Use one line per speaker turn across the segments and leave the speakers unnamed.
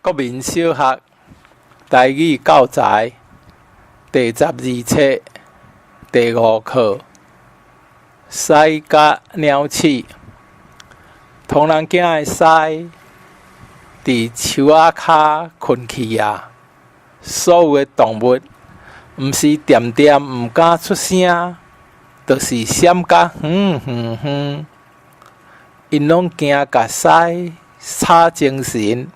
國民小學台語教材第12冊第五課，獅佮鳥鼠。唐人囝的獅佇樹仔跤睏去啊！所有的動物，毋是恬恬毋敢出聲，就是閃甲遠遠遠。𪜶攏驚共獅吵精神。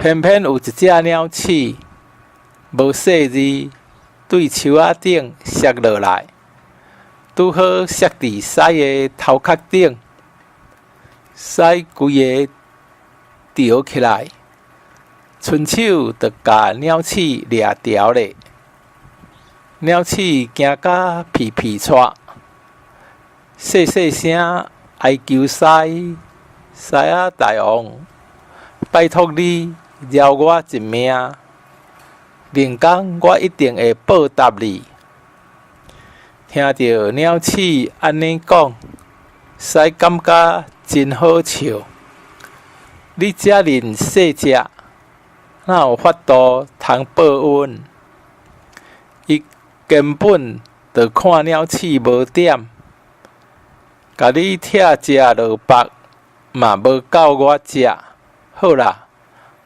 偏偏有一隻鳥鼠，無細膩，對樹仔頂摔落來，拄好摔佇獅的頭殼頂，獅規个著起來，伸手就共鳥鼠掠牢咧。鳥鼠驚甲皮皮掣，細細聲哀求獅：獅仔大王，拜託你饒我一命，明工我一定會報答你。聽著鳥鼠按呢講，獅感覺真好笑。你遮爾細隻，哪有法度通報恩？伊根本就看鳥鼠無點，共你拆食落腹嘛無夠我食。好啦，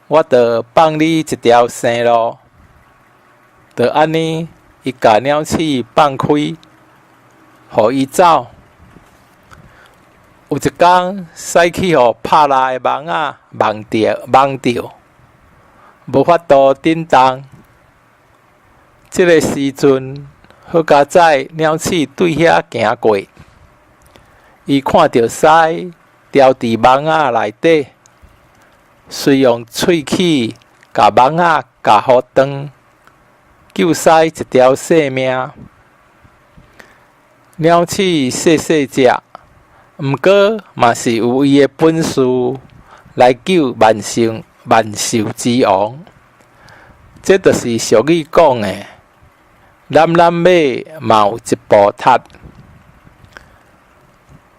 我就放你一條生路。就按呢，伊共鳥鼠放開，予伊走。有一工，獅去予拍獵的網仔網著網著，無法度振動。這个時陣，好佳哉，鳥鼠對遐行過，伊看著獅牢佇網仔內底，遂用喙齒共網仔咬予斷，救獅一條性命。鳥鼠細細隻，毋過嘛是有伊的本事來救萬獸萬獸之王。這就是俗語講的：攬攬馬嘛有一步踢。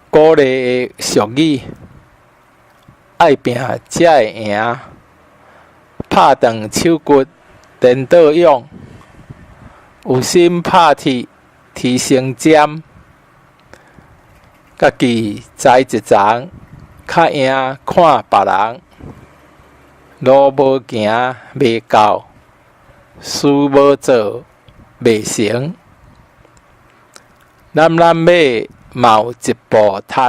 鼓勵的俗語：愛拚才會贏，拍斷手骨顛倒勇，有心拍鐵天生尖。家己知一層，較贏看別人。路無行袂到，事無做袂成。攬攬馬嘛有一步踢。